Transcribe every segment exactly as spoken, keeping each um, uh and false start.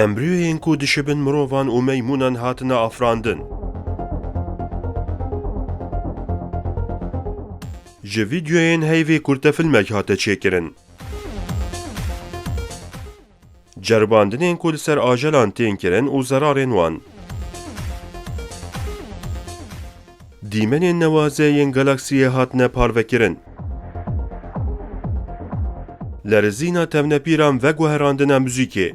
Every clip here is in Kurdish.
Embriyoyên ku dişibin mirovan û meymûnan hatine afirandin. Ji vîdeoyên heyvê kurtefilmek hate çêkirin. Ceribandinên ku li ser ajelan tên kirin û zerarên wan. Dîmenên newaze yên galaksiyê hatine parvekirin. Lerizîna tevnepîran veguherandine muzîkê.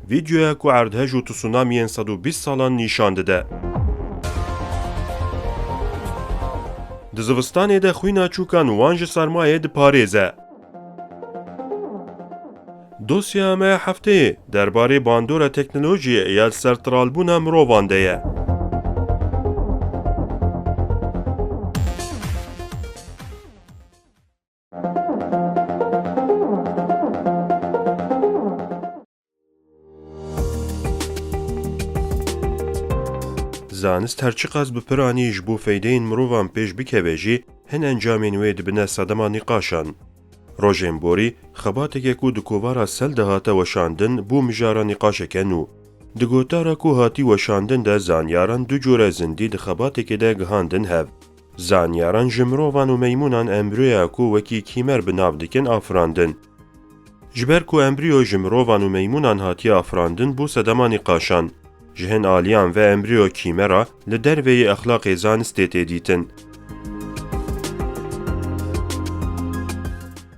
Vîdeoya ku erdhej û tsunamiyên sed û bîst salan nîşan dide. Di zivistanê de xwîna çûkan wan ji sermayê diparêze. Dosya me ya hefteyê derbarê bandora teknolojiyê ya li ser tiralbûna mirovan de ye. Zanist her çiqas bi piranî ji bo feydeyên mirovan pêş bikeve jî, hin encamên wê dibine sedema nîqaşan. Rojên borî, xebateke ku di kovara Cell de hate weşandin, bû mijara nîqaşeke nû. Di gotara ku hatî weşandin de zanyaran du cure zindî di xebatekê de gihandin hev. Zanyaran ji mirovan û meymûnan embriyoya ku wekî kîmer bi nav dikin afirandin. Ji ber ku embriyo ji mirovan û meymûnan hatiye afirandin bû sedema nîqaşan. Ji hin aliyan ve embriyo kîmer e, li derveyî exlaqê zanistê tê dîtin.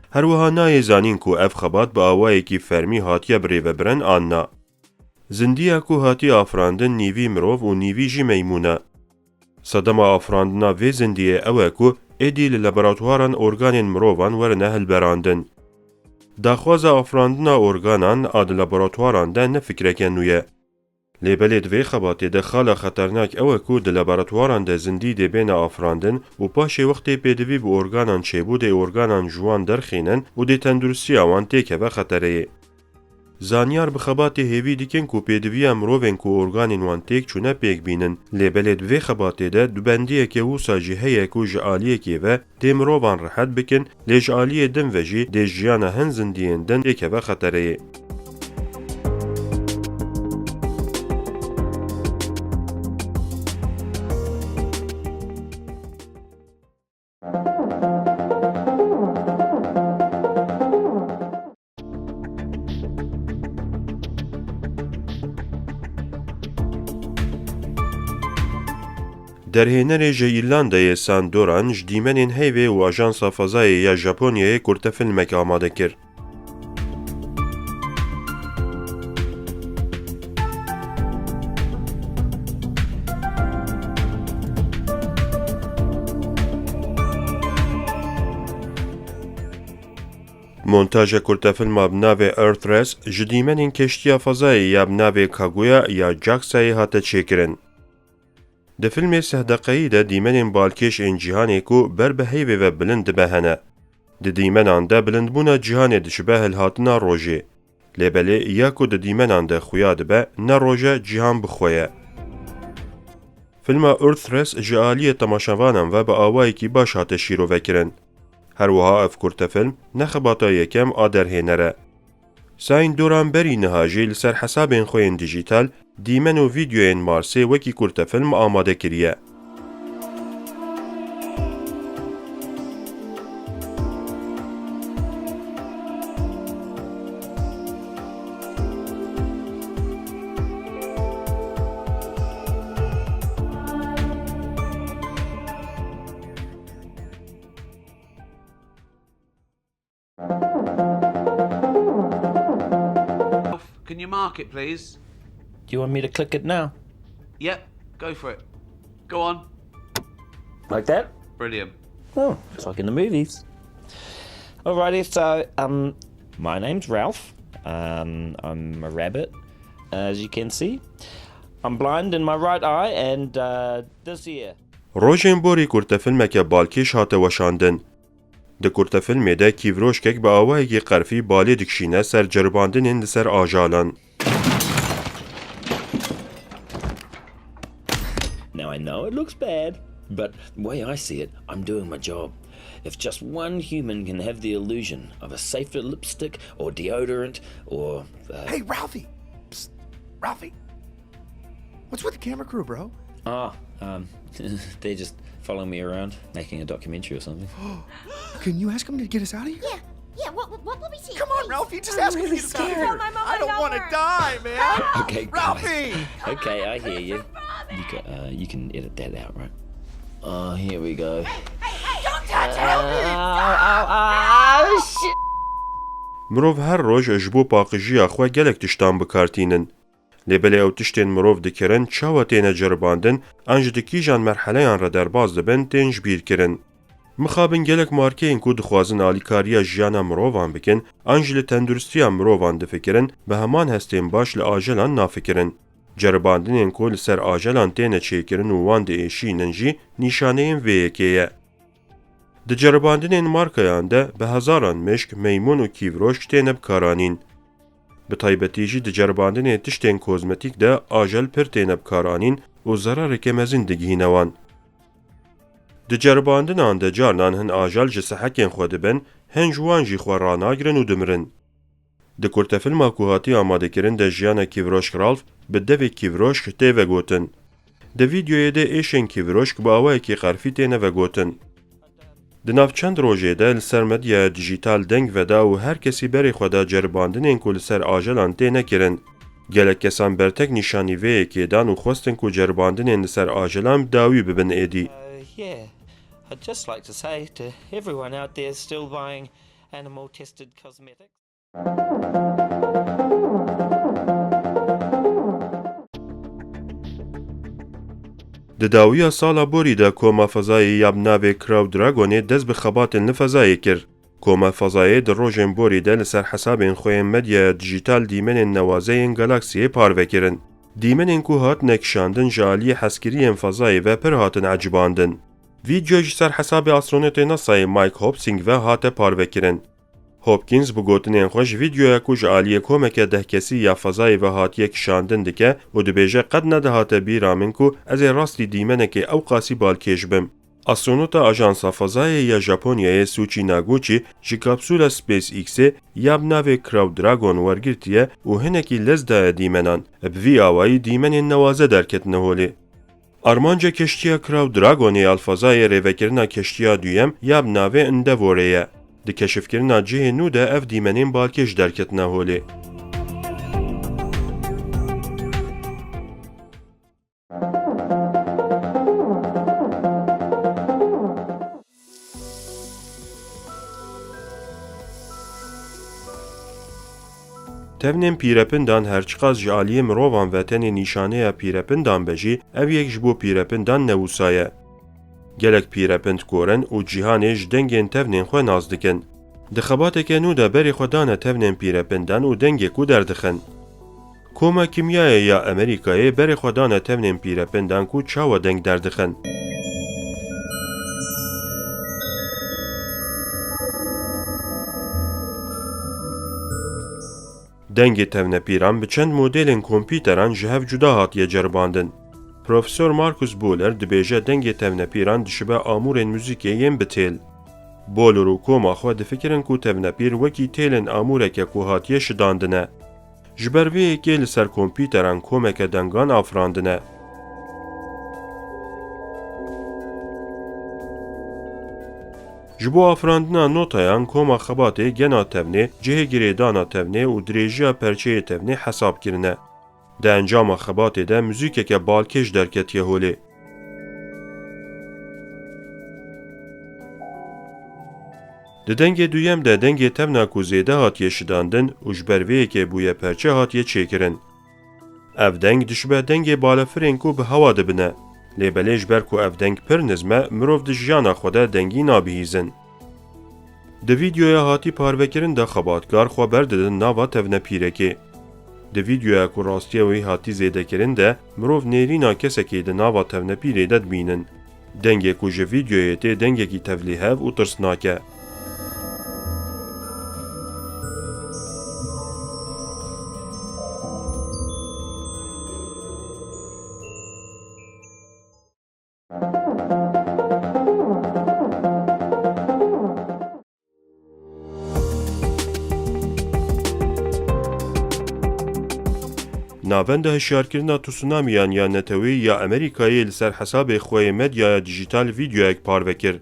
Her wiha nayê zanîn ku ev xebat bi awayekî fermî hatiye birêvebirin an na. Zindiya ku hatiye afirandin nîvî mirov û nîvî jî meymûn e. Sedema afirandina vê zindiyê ew e ku êdî li laboratuwaran organên mirovan werine hilberandin. Daxwaza afirandina organan a di laboratuwaran de ne fikreke nû ye. Lê belê di vê xebatê de xala xeternak ew e ku di laboratuwaran de zindî dê bêne afirandin û paşê wextê pêdivî bi organan çêbû dê organan ji wan derxînin û dê tenduristiya wan têkeve xetereyê. Zanyar bi xebatê hêvî dikin ku pêdiviya mirovên ku organên wan têk çûne pêk bînin, lê belê di vê xebatê de dubendiyeke wisa jî heye ku ji aliyekê ve dê mirovan rihet bikin, lê ji aliyê din ve jî dê jiyana hin zindiyên din têkeve xetereyê. Derhênerê ji Îrlandayê Sandoran ji dîmenên heyvê û Ajansa Fezayê ya Japonyayê kurtefilmek amade kir. Montaja kurtefilma bi navê Earthres ji dîmenên keştiya fezayê ya bi navê Kaguya ya JAXA-yê hate çêkirin. Di filmê sih deqeyî de dîmenên balkêş ên cîhanê ku ber bi heyvê ve bilind dibe hene. Di dîmenan de bilindbûna cîhanê diçibe hilhatina rojê. Lê belê ya ku di dîmenan de xuya dibe, ne roj e, cîhan bi xwe ye. Filma Earthres ji aliyê temaşevanan ve bi awayekî baş hate şîrovekirin. Her wiha ev kurtefilm ne xebata yekem a derhêner e. Sandoran berî niha jî li ser hesabên xwe yên dijîtal dîmen û vîdeoyên Marsê wekî kurtefilm amade kiriye. Can you mark it, please? Do you want me to click it now? Yep, go for it. Go on. Like that? Brilliant. Oh, it's like in the movies. Alrighty, so, um, my name's Ralph. Um, I'm a rabbit, as you can see. I'm blind in my right eye and, uh, this ear. Rojên borî kurtefilmeke balkêş hate weşandin. Di kurtefilmê de kîvrojkek bi awayekî qerfî balê dikişîne ser ceribandinên li ser ajalan. Now, I know it looks bad, but the way I see it, I'm doing my job. If just one human can have the illusion of a safer lipstick or deodorant or, uh, Hey, Ralphie! Psst. Ralphie! What's with the camera crew, bro? Oh, um, they're just following me around, making a documentary or something. Can you ask him to get us out of here? Yeah, yeah, what, what, what will we see? Come on, Ralphie, just ask him to get us out of here. I don't wanna die, man. Okay, guys. Ralphie! Okay, I hear you. You ca- uh, you can edit that out, right? Oh, here we go. Hey, hey, hey, don't touch it! Ow, ow, ow, ow, shit! Mirov her roj ji bo paqijiya xwe gelek tiştan bi kar tînin. Lê belê ew tiştên mirov dikirin çawa têne ceribandin an jî di kîjan merheleyan re derbas dibin tên ji bîr kirin. Mixabin gelek markeyên ku dixwazin alîkariya jiyana mirovan bikin an jî li tenduristiya mirovan difikirin, bi heman hestên baş li ajelan nafikirin. Ceribandinên ku li ser ajelan têne çêkirin û wan diêşînin jî nîşaneyên vê yekê ye. Di ceribandinên markayan de bi hezaran mişk, meymûn û kîvroşk têne bikaranîn. Bi taybetî jî di ceribandinên tiştên kozmetîk de ajel pir têne bikaranîn û zerareke mezin digihîne wan. Di ceribandinan de carnan hin ajel ji sehekên xwe dibin, hin ji wan jî xwe ranagrin û dimirin. Di kurtefilma ku hatiye amadekirin de jiyana Kîvroşk Ralf bi devê kîvroşk tê vegotin. Di vîdeoyê de êşên kîvroşk bi awayekî qerfî têne vegotin. Di nav çend rojê de li ser medyaya dijîtal deng veda û her kesî berê xwe da ceribandinên ku li ser ajelan têne kirin. Gelek kesan bertek nîşanî vê yekê dan û xwestin ku ceribandinên li ser ajelan bi dawî bibin êdî. Uh, yeah. I'd just like to say to everyone out there still buying animal tested cosmetics. Di dawiya sala borî de koma fezayê ya bi navê Crew Dragonê dest bi xebatên li fezayê kir. Koma fezayê di rojên borî de li ser hesabên xwe yên medyaya dijîtal dîmenên newaze yên galaksiyê parve kirin. Dîmenên ku hatine kişandin ji aliyê hezkiriyên fezayê ve pir hatin ecibandin. Vîdeo ji ser hesabê astronotê NASAyê Mike Hopsing ve hate parvekirin. Hopkins bi gotinên xwe ji vîdeoya ku ji aliyê komeke dehkesî ya fezayê ve hatiye kişandin dike û dibêje, qet nedihate bîra min ku ez ê rastî dîmenekê ew qasî balkêş bim. Astronota Ajansa Fezayê ya Japonyayê Suchi Naguchi ji kapsûla SpaceXê ya bi navê Crew Dragon wergirtiye û hinekî lez daye dîmenan. Bi vî awayî dîmenên newaze derketine holê. Armanca keştiya Crew Dragonê ya li fezayê rêvekirina keştiya duyem ya bi navê Endeavourê ye. Di keşifkirina cihê nû de ev dîmenên balkêş derketine holê. Tevnên pîrepindan her çiqas ji aliyê mirovan ve tenê nîşaneya pîrepindan be jî, ev yek ji bo pîrepindan ne wisa ye. Gelek pîrepind korin û cîhanê ji dengên tevnên xwe nas dikin. Di xebateke nû de berê xwe dane tevnên pîrepindan û dengê ku derdixin. Koma Kîmyayê ya Amerîkayê berê xwe dane tevnên pîrepindan ku çawa deng derdixin. Dengê tevnepîran bi çend modelên kompîteran ji hev cuda hatiye ceribandin. Profesor Markus Bohler dibêje dengê tevnepîran dişibe amûrên muzîkê yên bi têl. Bohler û koma xwe difikirin ku tevnepîr wekî têlên amûreke ku hatiye şidandin e. Ji ber vê yekê li ser kompîteran komeke dengan afirandine. Ji bo afirandina notayan koma xebatê gena tevnê, cihê girêdana tevnê û dirêjiya perçeyê tevnê hesab kirine. Di encama xebatê de muzîkeke balkêş derketiye holê. Di dengê duyem de dengê tevna ku zêde hatiye şidandin û ji ber vê yekê bûye perçe hatiye çêkirin. Ev deng dişibe dengê balafirên ku bi hewa dibine. Lê belê ji ber ku ev deng pir nizm e, mirov di jiyana xwe de dengî nabihîzin. Di vîdeoya hatî parvekirin de xebatkar xwe berdidin nava tevnepîrekê. Di vîdeoya ku rastiya wî hatî zêdekirin de mirov nêrîna kesekê di nava tevnepîrê de dibînin. Dengê ku ji vîdeoyê tê dengekî tevlîhev û tirsnak e. Navenda hişyarkirina tsunamiyan ya neteweyî ya Amerîkayê li ser hesabê xwe yê medyaya dijîtal vîdyoyek parve kir.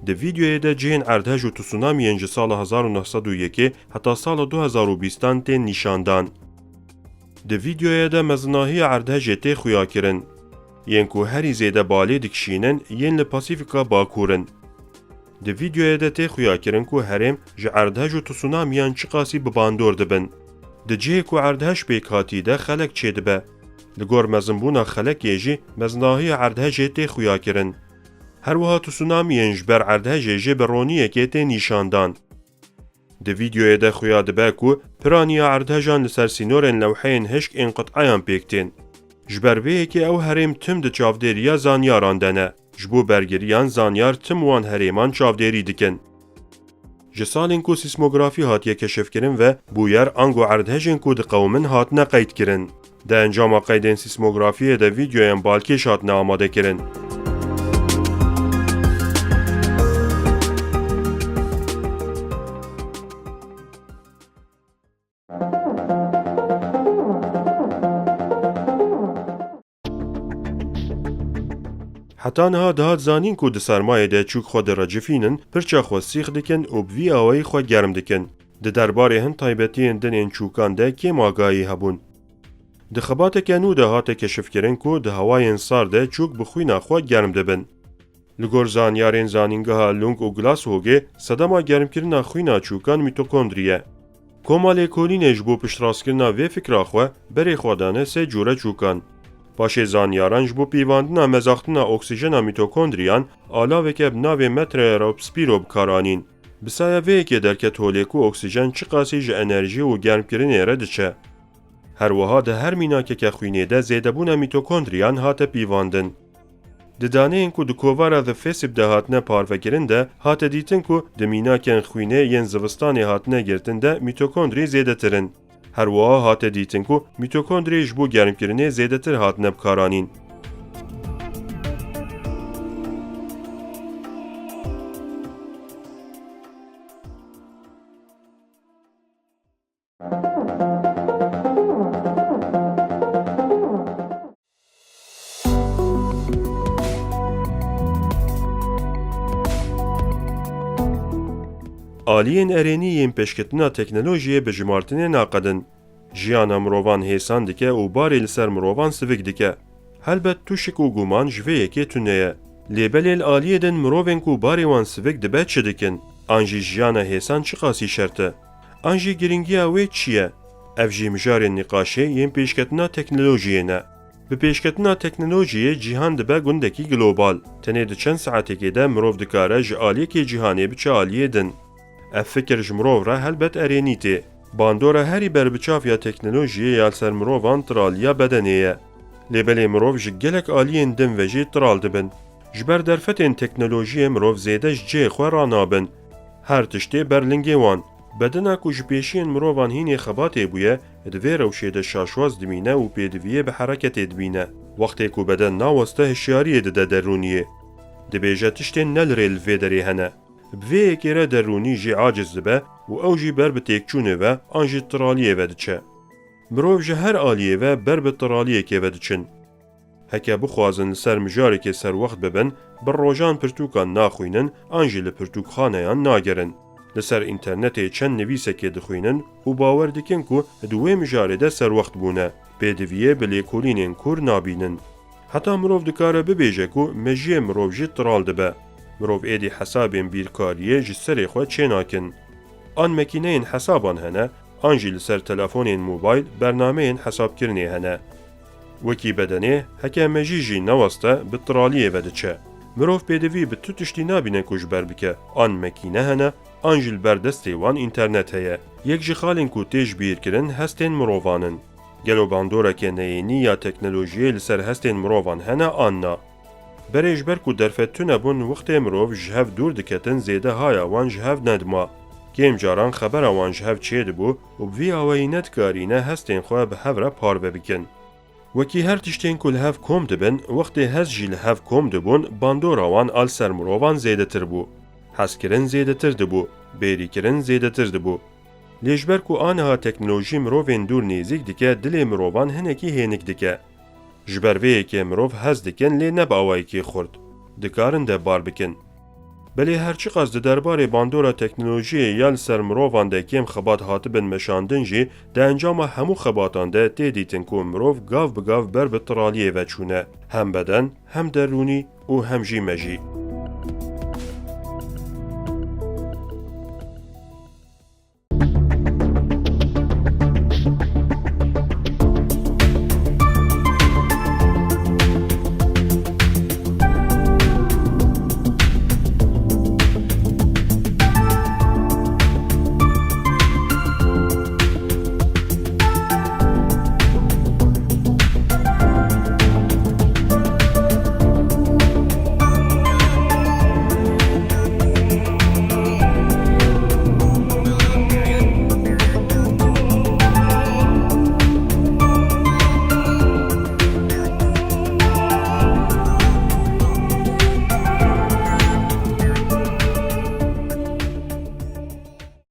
Di vîdyoyê de cihên erdhej û tsunamiyên ji sala hezar û neh sed û yekê heta sala du hezar û bîstan tên nîşandan. Di vîdyoyê de mezinahiya erdhejê tê xuyakirin. Yên ku herî zêde balê dikişînin, yên li Pasîfika Bakur in. Di vîdyoyê de tê xuyakirin ku herêm ji erdhej û tsunamiyan çiqasî bi bandor dibin. Di cihê ku erdhej pêk hatî de xelek çêdibe. Li gor mezinbûna xelekê jî mezinahiya erdhejê tê xuyakirin. Her wiha tsunamiyên ji ber erdhejê jî bi roniyekê tê nîşandan. Di vîdyoyê de xuya dibe ku piraniya erdhejan li ser sînorên lewheyên hişk ên qit'eyan pêk tên. Ji ber vê yekê ew herêm tim di çavdêriya zanyaran de ne. Ji bo bergiriyan zanyar tim wan herêman çavdêrî dikin. Ji salên ku sîsmografî hatiye keşifkirin ve bûyer ango erdhejên ku diqewimin hatine qeydkirin. Di encama qeydên sîsmografiyê de vîdyoyên balkêş hatine amadekirin. Heta niha dihat zanîn ku di sermayê de çûk xwe direcifînin, pirça xwe sîx dikin û bi vî awayî xwe germ dikin. Di derbarê hin taybetiyên din ên çûkan de kêm agahî hebûn. Di xebateke nû de hate keşifkirin ku di hewayên sar de çûk bi xwîna xwe germ dibin. Li gor zanyarên Zanîngeha Lung û Glasgowê, sedema germkirina xwîna çûkan mîtokondrî ye. Koma lêkolînê ji bo piştrastkirina vê fikra xwe berê xwe dane sê cûre çûkan. Paşê zanyaran ji bo pîvandina mezaxtina oksîjena mîtokondriyan alaveke bi navê metreyerobspîro bi kar anîn. Bi saya vê yekê derket holê ku oksîjen çiqasî ji enerjî û germkirinê re diçe. Her wiha di her mînakeke xwînê de zêdebûna mîtokondriyan hate pîvandin. Di daneyên ku di kovara The Facip de hatine parvekirin de hate dîtin ku di mînakên xwînê yên zivistanê hatine girtin de mîtokondrî zêdetir in. Her wiha hate dîtin ku mîtokondrî ji bo germkirinê zêdetir hatine bikaranîn. Aliyên erênî yên pêşketina teknolojiyê bi jimartinê naqedin. Jiyana mirovan hêsan dike û barê li ser mirovan sivik dike. Helbet tûşik û guman ji vê yekê tune ye. Lê belê li aliyê din mirovên ku barê wan sivik dibe çi dikin? An jî jiyana hêsan çiqasî şert e? An jî girîngiya wê çi ye? Ev jî mijarên nîqaşê yên pêşketina teknolojiyê ne. Bi pêşketina teknolojiyê cîhan dibe gundekî global. Tenê di çend saetekê de mirov dikare ji aliyekê cîhanê biçe aliyê din. Ev fikir ji mirov re helbet erênî tê. Bandora herî berbiçav ya teknolojiyê ya li ser mirovan tiraliya bedenê ye. Lê belê mirov ji gelek aliyên din ve jî tiral dibin. Ji ber derfetên teknolojiyê mirov zêde ji cihê xwe ranabin. Her tiştê ber lingê wan. Bedena ku ji pêşiyên mirovan hînê xebatê bûye, di vê rewşê de şaşwaz dimîne û pêdiviyê bi hereketê dibîne. Wextê ku beden naweste hişyariyê dide derûniyê. Dibêje tiştên ne li rê li vê derê hene. Bi vê yekê re derûnî jî aciz dibe û ew jî ber bi têkçûnê ve an jî tiraliyê ve diçe. Mirov ji her aliyê ve ber bi tiraliyekê ve diçin. Heke bixwazin li ser mijarekê serwext bibin, bi rojan pirtûkan naxwînin an jî li pirtûkxaneyan nagerin. Li ser înternetê çend nivîsekê dixwînin û bawer dikin ku di wê mijarê de serwext bûne. Pêdiviyê bi lêkolînên kûr nabînin. Heta mirov dikare bibêje ku mejiyê mirov jî tiral dibe. Mirov êdî hesabên bîrkariyê ji serê xwe çênakin. An mekîneyên hesaban hene, an jî li ser telefonên mobayl bernameyên hesabkirinê hene. Wekî bedenê, heke mejî jî neweste, bi tiraliyê ve diçe. Mirov pêdivî bi tu tiştî nabîne ku ji ber bike, an mekîne hene, an jî li ber destê wan înternet heye. Yek ji xalên ku tê ji bîr kirin hestên mirovan in. Gelo bandoreke neyênî ya teknolojiyê li ser hestên mirovan hene an na? Berê ji ber ku derfet tune bûn, wextê mirov ji hev dûr diketin, zêde haya wan ji hev nedima. Kêm caran xebera wan ji hev çêdibû û bi vî awayî nedikarîne hestên xwe bi hev re parve bikin. Wekî her tiştên ku li hev kom dibin, wextê hest jî li hev kom dibûn, bandora wan a li ser mirovan zêdetir bû. Hezkirin zêdetir dibû, bêrîkirin zêdetir dibû. Lê ji ber ku aniha teknolojî mirovên dûr nêzîk dike, dilê mirovan hinekî hênik dike. Ji ber vê yekê mirov hez dikin, lê ne bi awayekî xurt. Dikarin debar bikin. Belê her çiqas di derbarê bandora teknolojiyê ya li ser mirovan de kêm xebat hatibin meşandin jî, di encama hemû xebatan de tê dîtin ku mirov gav bi gav ber bi tiraliyê ve çûne, hem beden, hem derûnî û hem jî mejî.